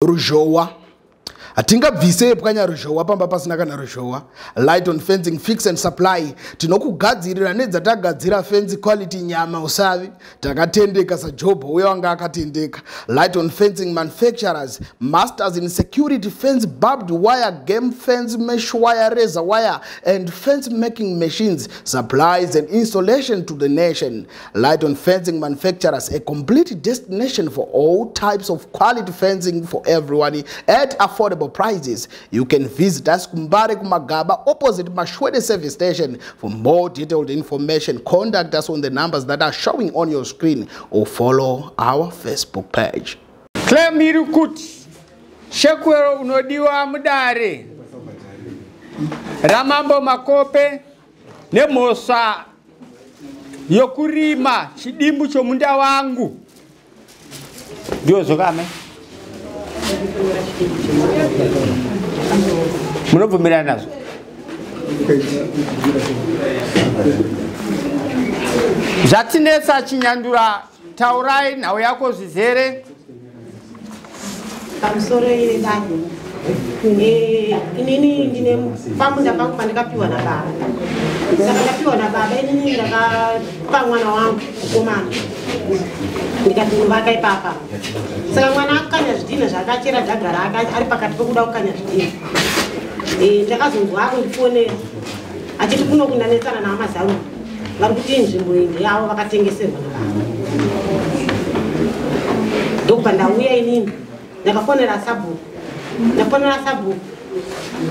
Ruzhowa. Hatingabvise pwanya ruzhowa pamba pasina kana ruzhowa. Light on Fencing Fix and Supply tinokugadzirira nedzatagadzira fence quality nyama usavi. Takatendeka saJobho uye wanga akatendeka. Light on Fencing manufacturers, masters in security fence, barbed wire, game fence, mesh wire, razor wire and fence making machines, supplies and installation to the nation. Light on Fencing manufacturers, a complete destination for all types of quality fencing for everyone at affordable prices. You can visit us Kumbare Kumagaba opposite Mashwede service station. For more detailed information, contact us on the numbers that are showing on your screen or follow our Facebook page. Claim iri kuti Shekwero unodiwa mudare ramambo Makope nemhosva yokurima chidimbu chomunda wangu. Ndizvo kame. Munobvumirana nazvo? Zvatinetsa Chinyandura, taurai nhau yako zvizere. Pamusoro yedai, inini ndine pamunda pangu pandakapiwa nababa. Saka ndapiwa nababa, inini ndakapa mwana wangu mukomana, ndikati unovaka ipapa. Saka mwana akukanya zvidhina zvakachera dhaga rake ari pakati pekuda kukanya zvidhina. Ndakazonzwa akundifonera achiti kuno kundanetsana naamazaru vari kuti nzvimbo iyi ndeyavo vakatengeserwa nababa. Ndokubva ndauya inini ndakafonera sabhuku, ndafonera sabhuku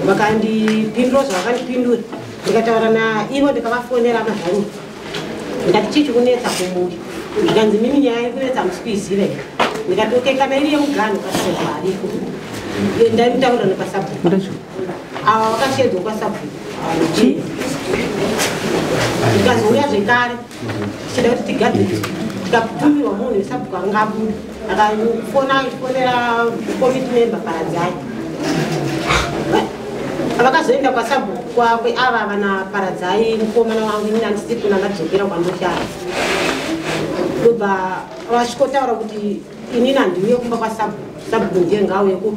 vakandipindura zvavakandipindura. Ndikataura naivo ndikavafonera amazaru ndikati chii chikunetsa kumuya, zvikanzi mimi nyaya iri kunetsa hamusi kuiziva here. Ndikati okay, kana iri yemuganho pasabhuku ariko ndaimutaura nepasabhuku ava vakashedzwa kwasabhuku. Ndikazouya zvekare tichida kuti tigadzirise, tikatumirwa munhu wesabhuku anga abuda akafona achifonera committee member Paradzai. Vakazoenda kwasabhuku kwakwe ava vana Paradzai mukomana wangu, inini handisiri kuna ndadzokera kwandoshanda. Ndobva vasvikotaura kuti inini handiuye kumba kwasabhuku, sabhuku ndiye ngauye kuno.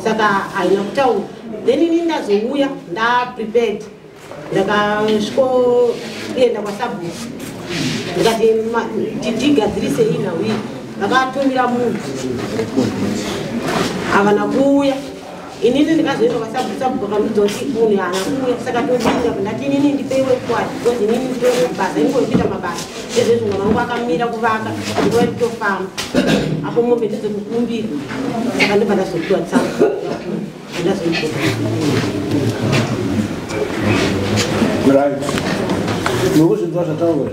Saka haina kutaura. Then inini ndazouya ndaprepared, ndakasvikoenda kwasabhuku ndikati tigadzirise iyi nhau iyi. Vakatumira munhu havana kuuya. Inini ndikazoenda kwasabhuku, sabhuku akandiudza kuti munhu haana kuuya, saka todinga. Ndati inini ndipeiwe kwati because inini nditore basa ingokuita mabasa ezvezvo mwana wangu akamira kuvaka, nguva yekutofamba apo mombe ndedzekukumbira. Saka ndobva ndazopiwa tsamba ndazoigoa. Right, nokuzvinzwa zvataurwa.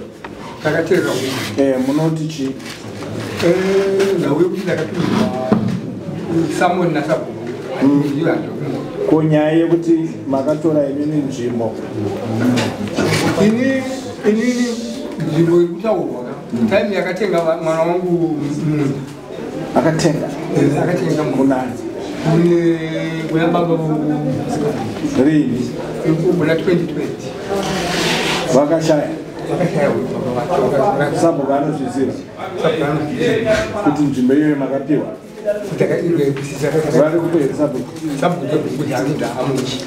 Takateerera. Munoti chii? Nhau yekuti ndakatumirwa summon nasabhuku handizivi hazvo. Ko nyaya yekuti makatora imini nzvimbo? Ini inini nzvimbo iri kutaurwa ka time yakatenga mwana wangu munda. Akatenga? Akatenga munda. Munani? Kuna baba. Rini? Kuna 2020. Vakashaya? Vakashaya baba vacho. Sabhuku anozviziva? Sabhuku anozviziva. Kuti nzvimbo iyoyo makapiwa? Vari kupi sabhuku? Sabhuku ndekuti anoda hamuchi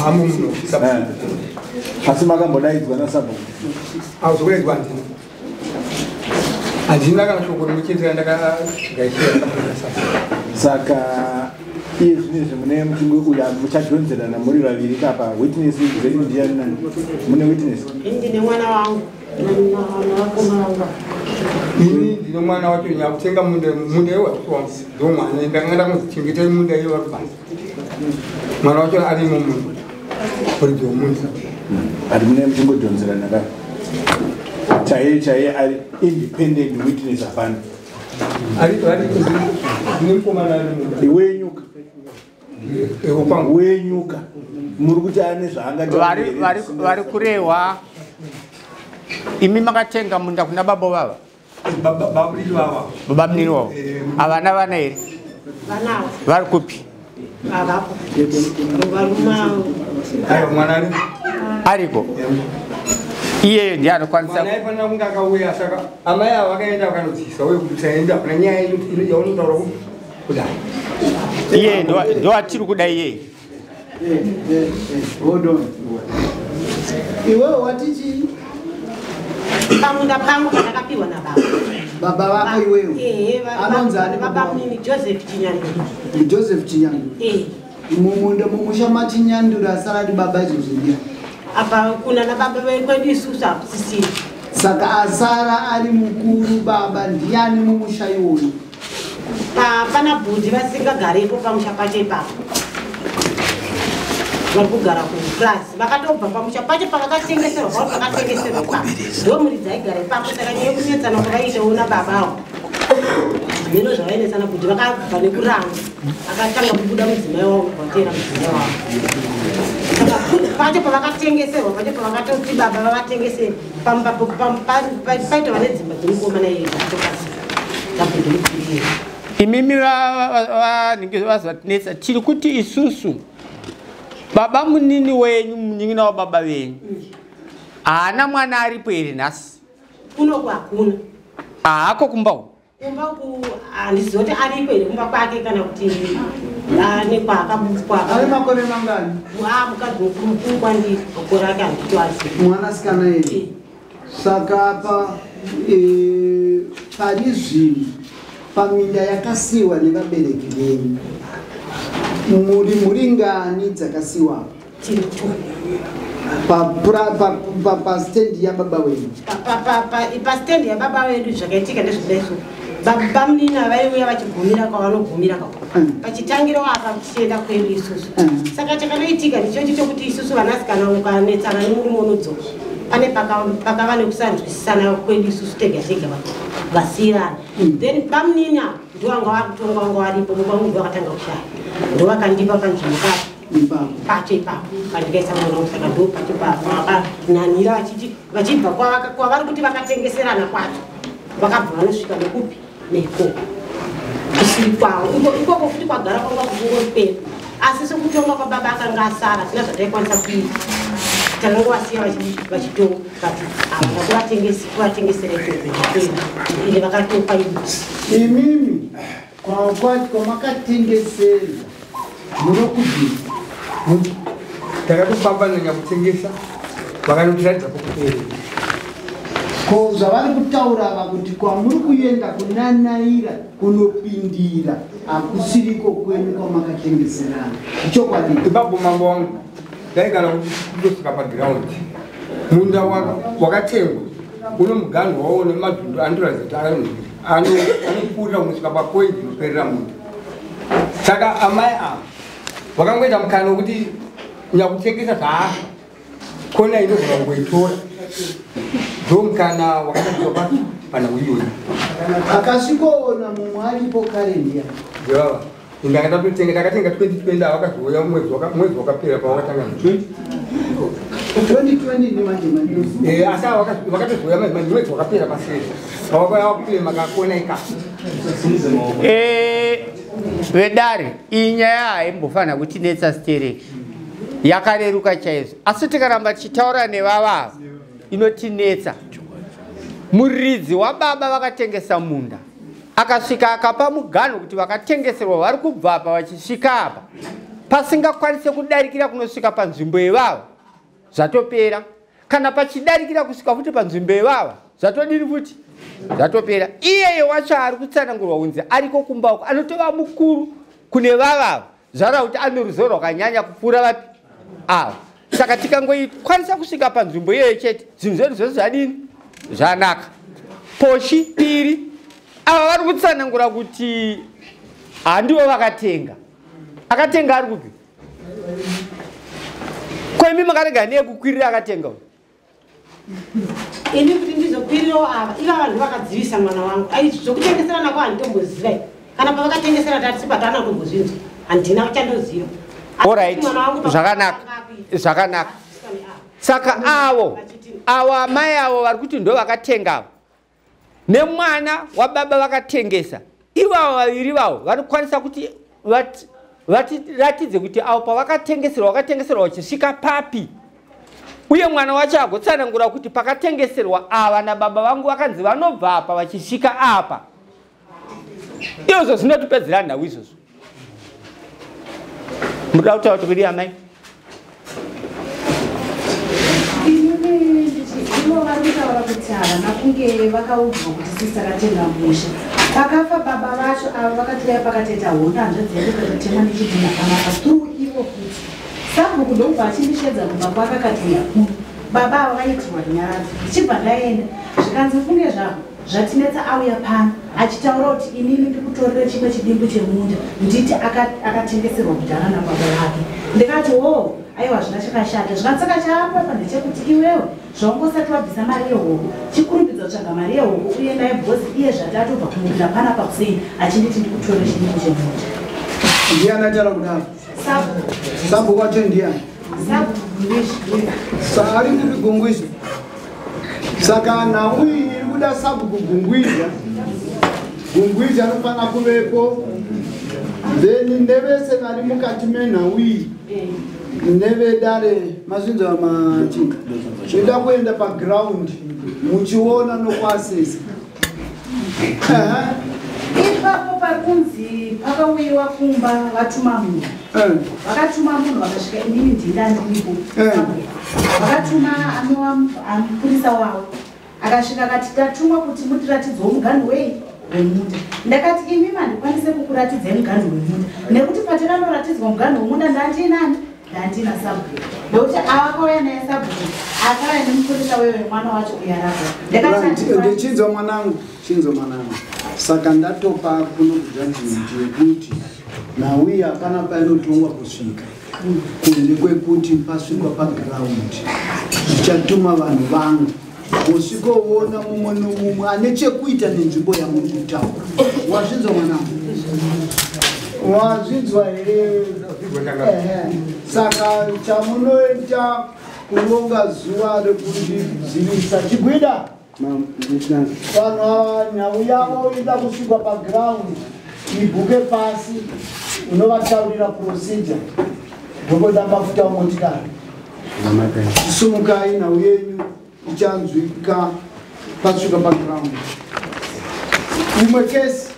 hamu muno sabhuku. Asi makambodaidzwa nasabhuku? Auzokuredzwa handina, handina kana shoko rimwe chete randakagaishira sabhuku. Saka iye zvinezvi mune muchingo uyu muchadhonzerana muri vaviri kapa witness zvenyu ndiani nani? Mune witness? Ini ndine mwana wangu navakoma vangu. Ini ndine mwana wacho nyakutenga munda, munda iwo wacho wangu ndo mwana ndanga ndamuchengetai munda iwo vari basa. Mwana wacho arimo munda muridzi womunda. Ati mune muchingodhonzerana ka chaiye chaiye ari independent witness hapana? Ari ari ndine mukomana ari munda. Wenyuka? Kwangu. Wenyuka muri kuti ane zvaangataura? Vari kurehwa imi makatenga munda kuna baba vava? Babudiki vava. Baba munini wavo havana vana here? Vanawo. Vari kupi? Avapo varuma. Aiwa, mwana ari. Ariko iyeyo ndiye anokwanisa. Mwana aifanira kunge akauya, saka amai ava vakaenda vakanodzisa uye kuti usaenda, hakuna nyaya yaunotaura. Kudai Iye ndo atiri kuda iyeye. Hold on. Iwewe wati chii? Pamunda pangu pandakapiwa nababa. Baba vako iwewe? Ehe. Anonzi ani baba Baba wako? munini Joseph Chinyanduri. Joseph Chinyanduri. Mumunda, mumusha maChinyanduri, asara ari baba izvozvi ndiani? Apa kuna nababa kwedu isusu hakusisiri. Saka asara ari mukuru baba ndiani mumusha iwoyo? Pana bhudhi vasingagarepo pamusha pacho ipapo, vari kugara kuplasi. Vakatobva pamusha pacho pavakatengeserwa, pauri pakatengeserwa ipapo ndo muridzi aigara ipapo. Saka nyaya yekunetsana kwavaitawo nababawo, mhino zvavainetsana kuti vakabva nekuranga, akatanga kubuda mudzimai wavo, kuvatera mudzimai wavo. Saka pacho pavakatengeserwa pacho, pavakatoti baba vavatengesere, paitova nedzimba dzemukomana iye dzabhudhi mukuru iyeye. Imimi vanenge vazatinetsa, tiri kuti isusu baba munini wenyu, munin'ina wababa venyu, haana mwana aripo here nhasi? Kunoku hakuna. Haako kumba uku? Kumba uku handizivi kuti ariko here kumba kwake kana kuti ane kwaakabukwa. Ane makore mangani? Mukadzi mukuru mukuru kwandiri, makore ake handitoazivi. Mwanasikana here? Saka apa pari zvino paminda yakasiyiwa nevabereki venyu muri muringani dzakasiyiwa? Tiri two. Pastendi yababa wenyu? Pastendi yababa vedu zvakaitika ndezvedaiso, baba munini vaiuya vachigumira kwavanogumira kako, pachitangirawo apa tichienda kwedu isusu. Saka chakanoitika ndichochi chokuti isusu vanasikana, ukanetsana nemurume unodzoka. Pane pakava nekusanzwisisana kwedu isusu tega tega, vasiyirana. Then bamunini ava ndo vanga vakutonga, vanga varipo. Baba vangu ndo vakatanga kushaya, ndo vakandipa panzvimbo pacho pacho ipapo pandikaisa mwana wangu. Saka ndo pacho vakananhira vachiti vachibva kwavari kuti vakatengeserana kwacho, vakabva vanosvika nekupi nekoko kusiri kwavo. Ikoko futi kwagara kwanga kukungopera, asi sekutonga kwababa akanga asara, tina zvataikwanisa kuita, takangowasiya vachitonga, but havana kuvatengesera ikoko ende vakatopa Imimi kwamakatengeserwa munokubvisa? Takatofamba nanyakutengesa, vakanotiratidza pokuperera. Ko zvavari kutaura ava kuti kwamuri kuenda kunanaira kunopindira hakusiriko kwenyu kwamakatengeserana, ichokwadi? Ipapo mambo wangu, ndaigara kutosvika pagiraundi. Munda wakatengwa uno muganhu wawo nemadzundu anotoratidza kuti anopfuurira kunosvika papoindi inoperera munda. Saka amai ava vakangoita mukana wekuti nyakutengesa zvaafa, kona inogona kungoitora, ndo mukana wakatangirwa panhau iyoyi. Akasvikoona mumwe aripo kare ndiya? Ndevava. Ndanga ndatotenga, ndakatenga 2020. Avakazouya mwedzi wakapera pawakatanga. 2020 nemanje manje? Eh, asi ava vakatozouya mwedzi wakapera paseri pavakauya vakutoema kakona ikako. Vedare, iyi nyaya haimbofanira kutinetsa stereki, yakareruka chaizvo, asi tikaramba tichitaura nevavava inotinetsa. Muridzi wababa vakatengesa munda akasvika akapa muganho kuti vakatengeserwa vari kubva apa vachisvika apa, pasingakwanise kudarikira kunosvika panzvimbo ivava, zvatopera. Kana pachidarikira kusvika futi panzvimbo ivava, zvatodini futi? Zvatopera. Iyeye wacho ari kutsanangurwa kunzi ariko kumba uko anotova mukuru kune vavava, zvareva kuti ane ruzivo rwakanyanya kupfuura vapi ava. Saka tikangoikwanisa kusvika panzvimbo iyoyo chete, zvinhu zvedu zvose zvadini? Zvanaka. Poshi piri, ava vari kutsanangura kuti handivo vakatenga. Akatenga ari kupi? Kwemi makarega neyekukwirira akatenga uyu? Ini kuti ndizokwirirawo ava, iva vanhu vakadzivisa mwana wangu. Ai, zvokutengeserana kwa handitomboziva, kana pavakatengesera tati patana kutombozvinzwa, handina chandoziva. Alright, zvakanaka, zvakanaka. Saka avo amai avo vari kuti ndo vakatenga avo nemwana wababa vakatengesa, ivavo vaviri vavo vanokwanisa kuti vatiratidze kuti avo pavakatengeserwa vakatengeserwa vachisvika papi, uye mwana wacho agotsanangura kuti pakatengeserwa ava nababa vangu vakanzi vanobva apa vachisvika apa. Izvozvo zvinotipedzera nhau izvozvo. Muda kutaura kuti kudii amai? Inini ndichiziva vari kutaura kuti havana kunge vakaudzwa kuti sisi takatenga musha. Pakafa baba vacho ava vakatiuya pakatoita hondo hanzvadzi yedu ikatotemwa nechidhinha panapa through ivo futi. Sabhuku ndokubva achindishedza kumba kwake akati uya kuno. Baba ava vaitirwa runyaradzo. Ndichibva ndaenda zvikanzi ufunge zvako zvatinetsa auya pano achitaura kuti inini ndikutorere chimwe chidimbu chemunda nditi akatengeserwa kudhara nababa vake. Ndikati hoo aiwa hazvina chakashata. Zvikanzi saka chaapo apa ndechekuti iwewe zvaungosati wabvisa mari yehoko chikurumbidza kutsvaga mari yehoko uye naye because iye zvati atobva kumunda panapa kuseni achinditi ndikutorere chidimbu chemunda. Ndiani ataura kudaro? Sabhuku. Sabhuku wacho ndiani? Sabhuku Gungwizha. Ari kupi Gungwizha? Saka nhau iyi iri kuda sabhuku Gungwizha. Gungwizha anofanira kuvepo. Then nevese vari mukati menhau iyi nevedare mazvinzwa machinga zvinoda kuenda paground muchiona nokuasesa. Ipapo pari kunzi pakauyiwa kumba vatuma munhu. Vakatuma munhu vakasvika inini ndinda ndiripo. Vakatuma anova mupurisa wavo. Akasvika akati tatumwa kuti mutiratidzewo muganhu wei wemunda. Ndakati imi mandikwanise kukuratidzai muganhu wemunda nekuti patakanoratidzwa muganhu wemunda ndandinani ndandina sabhuku nekuti avakauya naye sabhuku akauya nemupurisa wewe mwana wacho uyarapa. Ndichinzwa mwanangu, chinzwa mwanangu. Saka ndatopa kuno kujudgment yekuti nhau iyi hapana painotongwa kusvika kunze kwekuti pasvikwa paground. Zvichatuma vanhu vangu vosvikoona mumwe nomumwe ane chekuita nenzvimbo yamuri kutaura. Wazvinzwa mwanangu? Wazvinzwa here? Saka chamunoita kuronga zuva rekundizivisa. Chigwida vanhu ava nhau yavo ida kusvikwa paground ibhuke pasi unovataurira procedure. Ndokoda mafuta omotikari. Sumukai, nhau yenyu ichanzwika pasvika paground. Imwe kesi.